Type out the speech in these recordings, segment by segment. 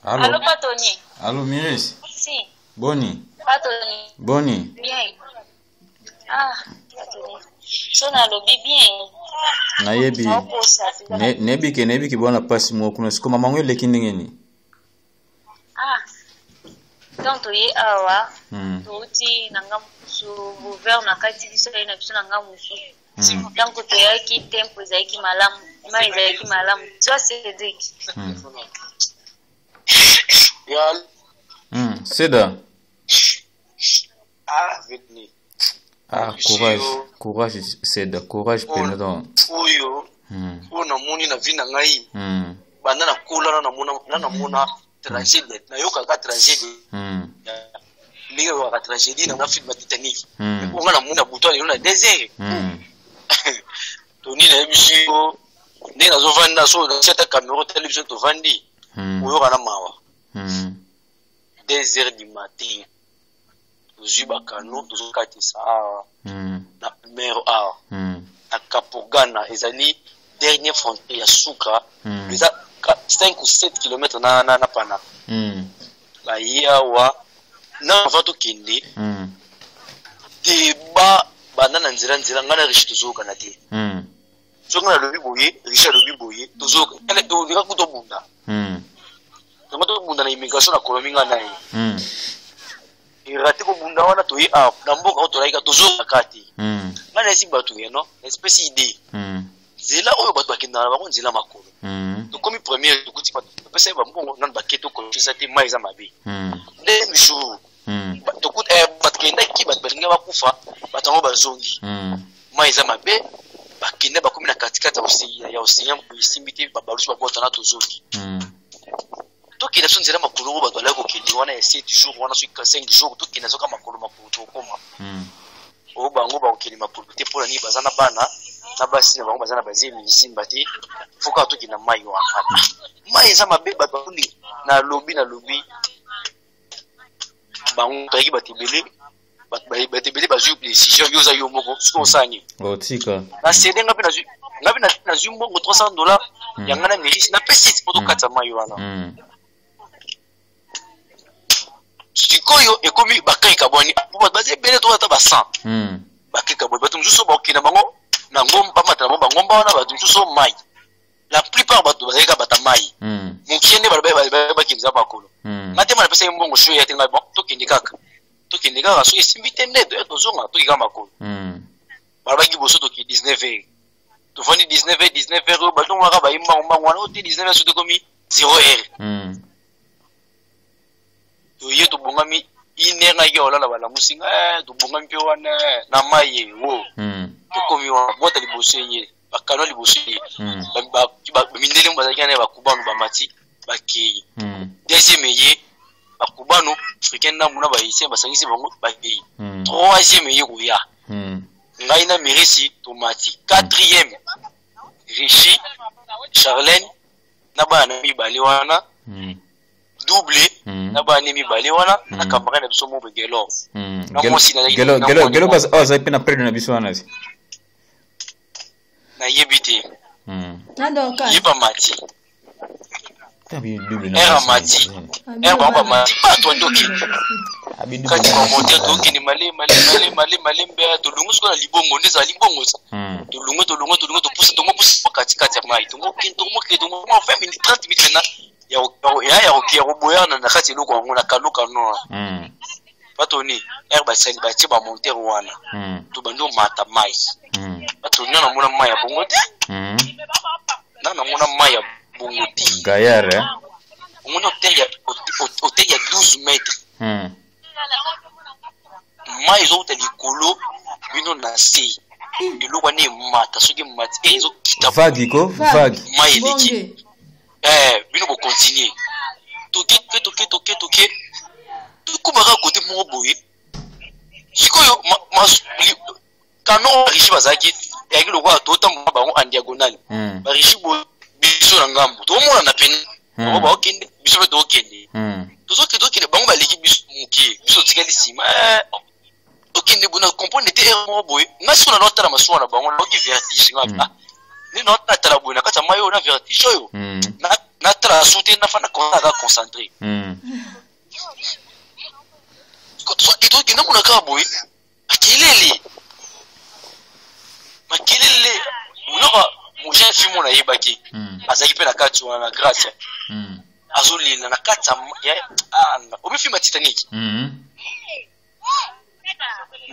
Allo. Allo, Patoni. Allo, Miris. Si. Boni. Patoni. Boni. Bien. Ah, Patoni. So nalobi bien. Nayebi. Naokosa. Nayebi ke nayebi ke bwana pasi moko kuna siko mama ngo eleki ndenge nini? Ah. Donc toye awa. Touti na ngambo mosusu, gouverne na kati biso ye na biso na ngambo mosusu. Donc toyaki tempo ezalaki malamu, mai ezalaki malamu. Zwa Cédric. Ya. Seda. Ah, Vitni. Ah, courage, courage Seda, courage pena donc. Oyo. Oyo namoni na vie na ngai. Banda nakola na namona na namona tragédie. Nayokaka tragédie. Ndenge oyokaka tragédie na film ya Titanic. Oyo nga namoni na butu lelo na désert. Tony nayebisi yo ndenge nazovanda so natia ata caméra otali biso tovandi. Oyoka na mawa. 2 heures du matin. Tozwi bakano tozokatisa awa na mer awa na Kapogana ezali dernier frontière ya suka. Eza 5 ou 7 km na na na Panama. Baye awa na avant tokende débat banda na nzela nzela ngai na Riche tozokana te. Soki nalobi boye Riche alobi boye tozokana toleka kutu tobunda. Yango tobunda na immigration na colonie ngai na ye. Erate kobunda wana toye awa na mboka oyo tolayika tozokaka te. Ngai nayesi bato ya non espèce idée. Nzela oyo bato bakendaka na bango nzela makolo. Tokomi première tokuti bato bapesa ye bambongo nanu bake tokokisa te mai eza mabe. Deuxième jour tokuti bato kendaki bato balingi bakufa bato yango bazongi. Mai eza mabe bakende bakomi na katikati ya océan esimbi te babalusi babota na tozongi. Tokende biso nzela makolo oyo bato balaki kokende wana ya 7 jours wana soki 5 jours tokende soka makolo makolo tokoma. Oyo bango bakokende makolo te mpona nini baza na bana na basi na bango baza na bazemi lisimba te faut kaka tokende na mai wana. Mai eza mabe bato bakundi na lobi na lobi bango toyaki bato ebele bato ebele bazwi décision yo oza yo moko soki osala nini. Otika. Na cédé nga mpe nazwi nga mpe nazwi mbongo $300 ya nga na Miris napesi mpo tokatisa mai wana. Sikoyo ekomi bakai kabwani po bato baza ebele to ata ba 100. Bakai kabwani bato mosusu bakokende bango na ngomba bamata na bango bangomba wana bato mosusu mai. La plupart bato bazalaki kaka bata mai. Mokie nde bakendeza makolo. Nga te napesaki mbongo so ya te ngai bon tokende kaka. Tokende kaka soki esimbi te nde tozonga tokende kaka makolo. Balobaki liboso tokende 19h. Tovandi 19h 19h oyo bato ngaka bayi mbango mbango wana ote 19h soki tokomi 0h. Toye tobongami une heure ngaki olala balamusi nga tobongami mpe wana na mai wo. Tokomi wana bota liboso ye bakano liboso ye. Mindele mo bazalaki na bakubano bamati bakei. Deuxième ye bakubano africain ndambu na bahaïtien basangisi bango bakei. Troisième ye koya. Ngai na Mirisi tomati. Quatrième Richi Charlène na bana na mibale wana. Double na bana mibale wana na camarade na biso moko Gelo. Na mwasi na Gelo Gelo Gelo bas oh zai pena près na biso wana. Na yebi te. Na doka. Yeba mati. Tabi double na. Era mati. Era baba mati pa to ndoki. Abi double. Kati ba monter toki ni male male male male male mbe tolungu siko na libongo ndeza libongo. Tolungu tolungu tolungu to pousse tongo pousse kati kati ya mai. Tongo kin tongo ki tongo 20 minutes 30 minutes na ya ya ya ya koboya na kati eloko yango na kaluka no. Bato ni er basali batie ba monter wana. To bando mata mai. Bato ni na mona mai ya bongo te. Na na mona mai ya bongo te. Gaillard eh. Omoni hôtel ya hôtel ya 12 mètres. Mai ezouta likolo bino na se. Eloko wana emata soki emati ezokita. Vague ko vague. Mai eleki. Bino bo continuer. Toke toke toke toke. Tokomaka kote moko boye. Sikoyo kano Richi bazalaki eyaki lokola totambola bango en diagonale. Ba Richi boye biso na ngambo. Tokomona na pene. Bango baokende biso mpe tookende. Tozokende tokende bango baleki biso moke. Biso totikali nsima. Tokende boye na comprendre te erreur moko boye. Nga sikoyo na otala masuwa na bango nayoki vertige nga. Nde na otala boye na kati ya mai oyo na vertige oyo. Natala su te, nafanda kaka concentré. Tokende mona kaka boye makelele, makelele. Oyoka jeune fille mona ayebaki, azalaki mpe na kati wana na grâce, azolela na kati ya obi film ya Titanic.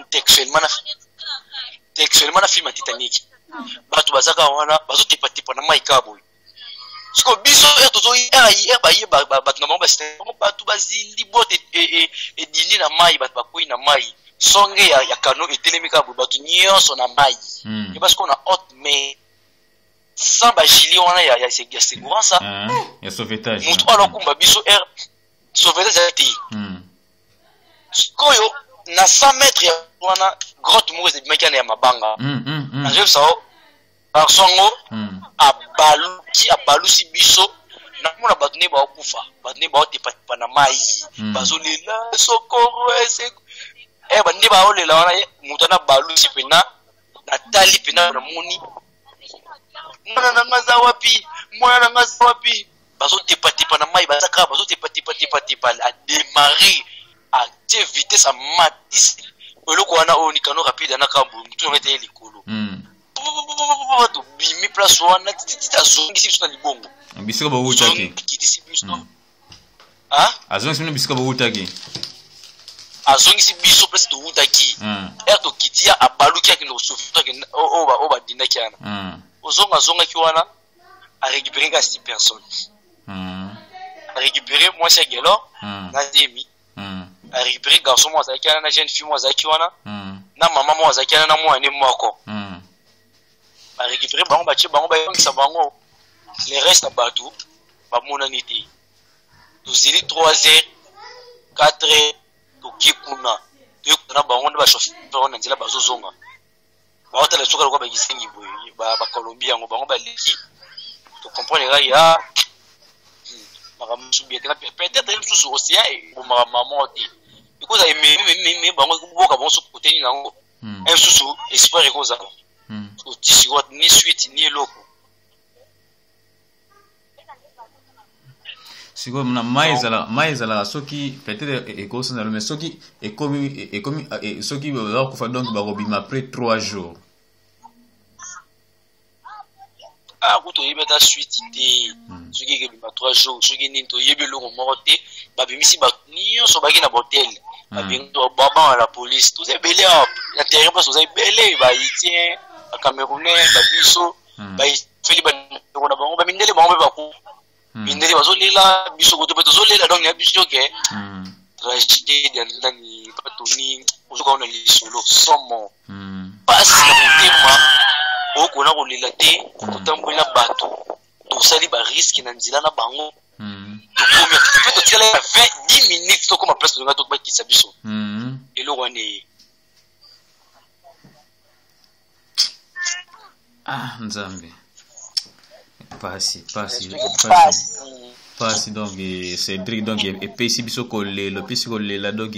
Textuellement na film ya Titanic, bato bazaka wana bazotepatepa na mai kaka boye. Siko biso ere tozoyer, baye bato na bango basite, bato bazindi, bote edindi na mai, bato bakwei na mai, songe ya kano etelemi kaka boye, bato nyonso na mai. Eba sikoyo na haute mer sans bagilets wana ya sécurance. Ya sauvetage. Motu oyo alokumba biso, aire sauvetage ezali te. Sikoyo na 100 mètre ya wana, grotte moko ezebimaki wana ya mabanga. Nazoyebisa o garçon yango abaluki, abalusi biso. Namona bato nde baokufa, bato nde baotepatepa na mai, bazolela sokoro nde baolela wana. Moto wana abalusi mpena, natali mpena, namoni mwana na nga aza wapi, mwana na nga aza wapi? Bazotepatepa na mai, baza kaka bazotepatepatepatepa. Adémarrer, atie vitesse, amatisi eloko wana oyo ni canot rapide ana kaka boye, motu yango eteye likolo. Tobimi place wana tititi, azongisi biso na libongo. Bisika bowutaki. Akitisi biso. Azongisi bino bisika bowutaki. Azongisi biso place towutaki. Ere tokiti ya abaluki, akende kosauver oyo badindaki wana. Ozonga, azongaki wana, arécupéré kaka six personnes. Arécupéré mwasi ya Gelor na zemi, arécupéré garçon moko azalaki wana, na jeune fille moko azalaki wana, na mama moko azalaki wana, na mwana ne moko. Barécupéré bango, batie bango, bayongisa bango. Le reste ya bato bamonani te. Tozeli 3 heures, 4 heures, toke kuna, toyekuta na bango nde bachauffeur na nzela bazozonga, baotala soki lokola bakisengi boye, bakolombie yango bango baleki. Tocomprendre kaka ya makambo mosusu bien te. Peut-être mosusu océan ebomaka mama te, ekozala ememi bango, eboka bango soki koteni nango mosusu, espoir ekozala oti sikoyo ni suite ni eloko. Sikoyo na mai ezala, mai ezalaka soki peut-être ekosana, mais soki ekomi soki baza kokufa, donc bakobima après 3 jours. Ah, ku toyebi ata suite te, soki ekebima 3 jours, soki nini, toyebi eloko moko te. Babimisi bato nyonso baki na bahotel, babanga la police. Toza ebele awa na terrain place, toza ebele, bahaïtien, bacamerounais, babiso bafeli, bandeko na bango bamindele, bango mpe baku mindele bazolela, biso koto mpe tozolela. Donc na biso ke tragédie ya nani, batoni ozoka na lisolo somo, pasi na motema, okona kolela te. Totamboli na bato, tosali barisque na nzela na bango, tokomi mpe totikala ya 20 10 minutes, tokóma place tolinga tobakisa biso eloko wana eye. Ah, Nzambe, pasi, pasi, pasi, pasi. Donc Cédric, donc epesi biso kolela, epesi kolela. Donc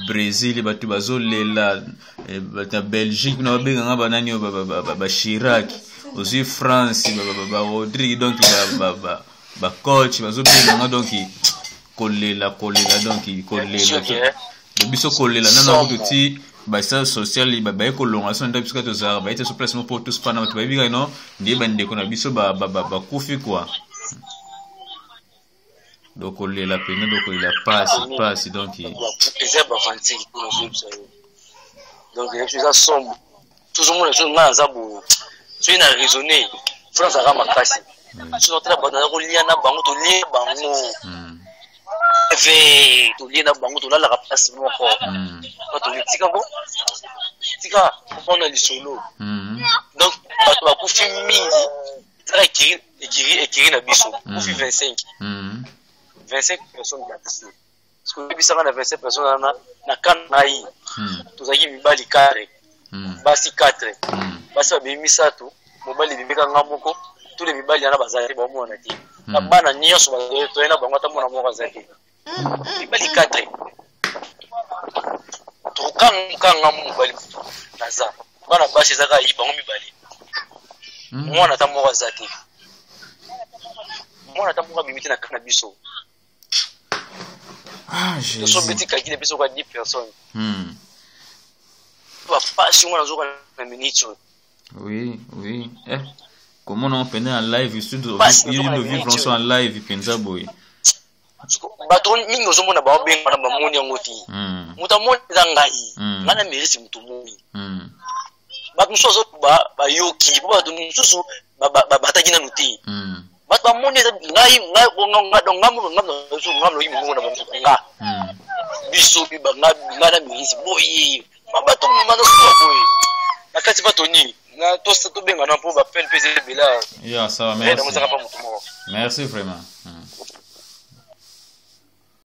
Brésil bato bazolela, bato ya Belgique kuna babenganga banani oyo, bachirac. Ozwi France, barodrigue, donc bacoach bazobenganga. Donc kolela, kolela, donc kolela biso, kolela nano kutu ti basala social baye kolonga so nda biso kaka tozalaka, baye te so place moko po tosupana, bato bayebi kaka no nde bandeko na biso bakufi quoi. Donc kolela pene, donc kolela pasi, pasi donc. Eza bafantique mpona ozoyebisa yo, donc eza sombo. Tozomona so ngai naza boye, soki na raisonne France azalaka makasi, soki otala bato naza kolia na bango, tolie bango ve, tolie na bango, tolalaka place moko, bato tika ko tika mpona lisolo. Donc bato bakufi mingi, ezaka ekiri, ekiri, ekiri na biso kufi 25, 25 personnes bakufi. Oyebisanga na 25 personnes wana, na kan ngai tozalaki mibali 4, basi 4. Basi babimi misato, mobali ebimika nga moko. Tule mibali wana bazali te, baomona te na bana nyonso toye na bango, ata mwana moko aza te. Mibali 4, tokanga mobali naza, bana basi ezaka yi bango mibale, mwana ata moko aza te. Mwana ata moko abimi te na kaka na biso. Ah, Jésus. Tosobeti kakile biso ka 10 personnes. Bapasi ngo nazoka na minute oyo. Oui. Eh, komona ngo mpenza na live, surtout Pasi yo nazoka na vivre minute nyonso oyo. en live mpenza boye. Bato mingi ozomona baobenga na bamoni yango te. Moto amoni eza ngai. Ngai na mérite moto moni. Bato mosusu azoba bayoki po bato mosusu bataki nanu te. Bato bamoni eza ngai, ngai donc ngai ngai ngai ngai mongongo na bango nga. Biso bi ba ngai na mérite boye. Bato manasuka boye. Na kati bato nini? Na tosa tobenga na mpo bapene mpe eza ebele. Ya, ça va, Eh, merci. nango ezaka pa moto moko. Merci vraiment.